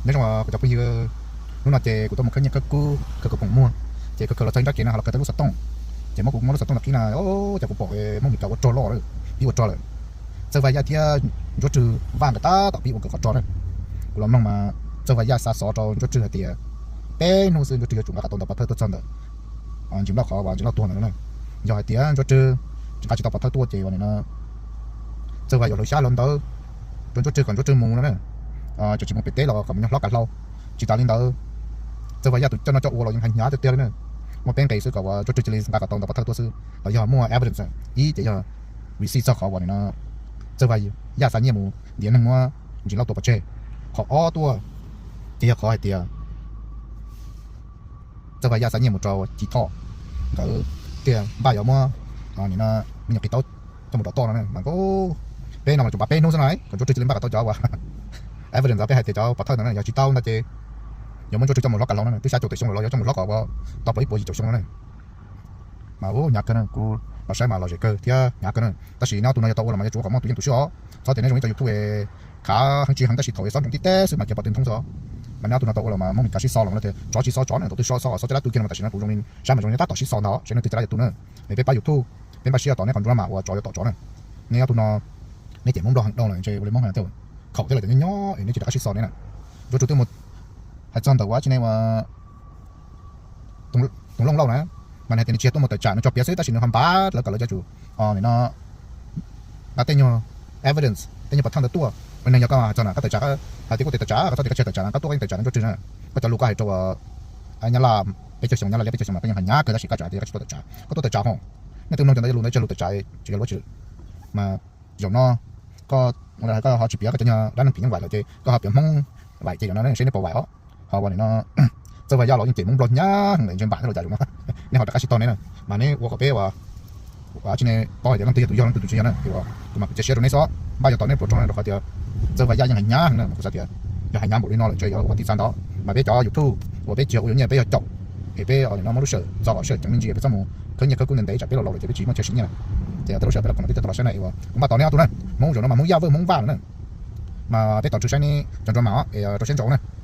Nyob zoo kuv cov phooj ywg, hnub no ces kuv tuaj mus khawb nyiaj khawb kub khawb kawg poom muag, ces khawb khawb los txog nrab kev no los khawb tau lub xov tooj, ces muab kuv muab lub xov tooj tau qhib na, ces kuv pom muaj me nyuam cov ua rog loj lawm, pib ua rog lawm. Txawj Vaj Yaj thiab Ntsuab Rwg Vaj nkawd tab tom pib ua nkawd qhov rog na. Kuv los mloog mas Txawj Vaj Yaj xa xov rau Ntsuab Rwg hais tias peb hnub xwb Ntsuab Rwg yuav tsum nqa kom tau ntawv pov thawj tuaj txog ntawm Ntsis Nplauj qhov uas Ntsis Nplauj tuag ntawd no na. Yog hais tias Ntsuab Rwg tsis nqa tsis tau pov thawj tuaj ces uas nim no Txawj Vaj yuav hlawv xyab hlawv ntawv rau Ntsuab Rwg kom Ntsuab Rwg mus no na, tsis tsis mus pem teb los kom mus nyob hlob kav hlau. Tsis tas li ntawd, Txawj Vaj Yaj tus coj noj coj ua los yeej hais hnyav tiag tiag li na. Muaj peb nqe xwb kom uas Ntsuab Rwg cia li nqa kom tau ntawv pov thawj tuaj xwb los yog muaj evidence, ib ces yog receipt txog qhov uas nim no Txawj Vaj Yaj xa nyiaj mus ntiav neeg muab Ntsis Nplauj tua pov tseg. Qhov ob tuaj ces yog qhov hais tias Txawj Vaj Yaj xa nyiaj mus rau Ci Thoj nkawd tias npaj yuav muab nim no me nyuam qis taub coj mus rau toj no na. Mas peb no mas tsuas npaj peb hnub xwb no kom Ntsuab Rwg cia li npaj kom tau cov uas evidence, peb hais tias cov pov thawj ntawd na, yog tsis tau ntag ces yuav muab Ntsuab Rwg coj mus hlob kav hlau na, twb xya caum tawm xyoo los yuav coj mus hlob kom ua tau plaub ib puas yim caum xyoo no na. Mas hnyav kawg na, kuv los saib mas los zem kawg thiab hnyav kawg na. Tab sis nyob tus no yog tau ua los mas yuav tsum ua kom muaj tus yeej tus swb os. Txhob tias neb zoo ib co YouTube khav heev tsis heev tab sis mas ces pom tus ntoo tib teb xwb mas ces pov tw ntoo xwb. Mas nyob tus no tau ua los mas muaj Meskas sib xo los lawm tias tsov tsis xo tsov na, thaum twg so xo xo caj dab tu kiag no mas tam sim no kuv zoo li saib mas zoo li tab tom sib xo ntag, saib nws twg caj dab yuav tu na. Es peb pab YouTube, peb npaj siab tos neb qhov Ntsuab Rwg mam ua tsov yuav tom tsov na. Neb nyob tus no, neb cem Hmoob Nplog heev dhau lawm ntshe ua li Hmoob hais tias khaum thiab lawm cov nyob nyob es neb tsis rov qab sib xo ne na. Ntsuab Rwg twb mus hais txog ntawm ua tsi ne ua Toov Looj Lauj na, mas nws hais tias nws tsis yog tuaj mus tawm tsam, nws tso piav xwb tab sis nws ho npaj lawv kom lawv yuav tsum nim no nqa tej nyuag evidence, tej nyuag pov thawj ntawd tuaj. Ua neeg yog koj hais txog na koj tawm tsam, hais tias kuv tsis tawm tsam, koj txhob tias koj tsis tawm tsam na, koj tuaj koj yeej tawm tsam na Ntsuab Rwg na. Koj cov lus koj hais rau Nyab Laj peb caug xyoo, Nyab Laj liab peb caug xyoo mas koj yeej hais hnyav kawg tab sis koj tseem hais tias koj tsis tuaj tawm tsam, koj tuaj tawm tsam ho. Nej twb mloog cov ntawd cov lus ntawd, cov lus tsis yog lus tsis mas zaum no koj, koj ho tsis piav koj cov nyuag dab neeg phim nyuj vais lawm ces koj ho piav Hmoob vais ces zaum no seb neb puas vais os. Ho ua nim no Txawj Vaj Yaj los yeej cem Hmoob Nplog hnyav heev lawm ntshe npam thiab los cas zaum no neb ho rov qab sib tog ne na. Mas neb ua kom peb ua tsi ne paub hais tias leej twg yog tus yog leej twg tus tsis yog na. Kuv mas kuv cia siab rau neb xwb, npaj yuav tos neb puas tsaug na rau qhov tias Txawj Vaj Yaj yeej hais hnyav heev na, mas kuv xav tias yog hais hnyav npaum li no lawm ntshe yuav ua tib txha ntawd. Mas peb cov YouTube uas peb tsis yog ua yuav nyiaj peb yog caum, es peb nim no muab lub sij hawm txo kom sij hawm ceev me ntsis peb txhob mus khawb nyiaj khawb kub ntev ntev tsam peb los laus lawm ces peb tsis muaj chaw siv nyiaj lawm. Ces yog tej lub sij hawb peb los kom no tib tug tau los saib na es kuv npaj tos neb ob tug na, Hmoob zaum no mas Hmoob Yaj Vwj Hmoob Vaj lawm na. Mas peb tos nrog saib neb rau siab ntso na.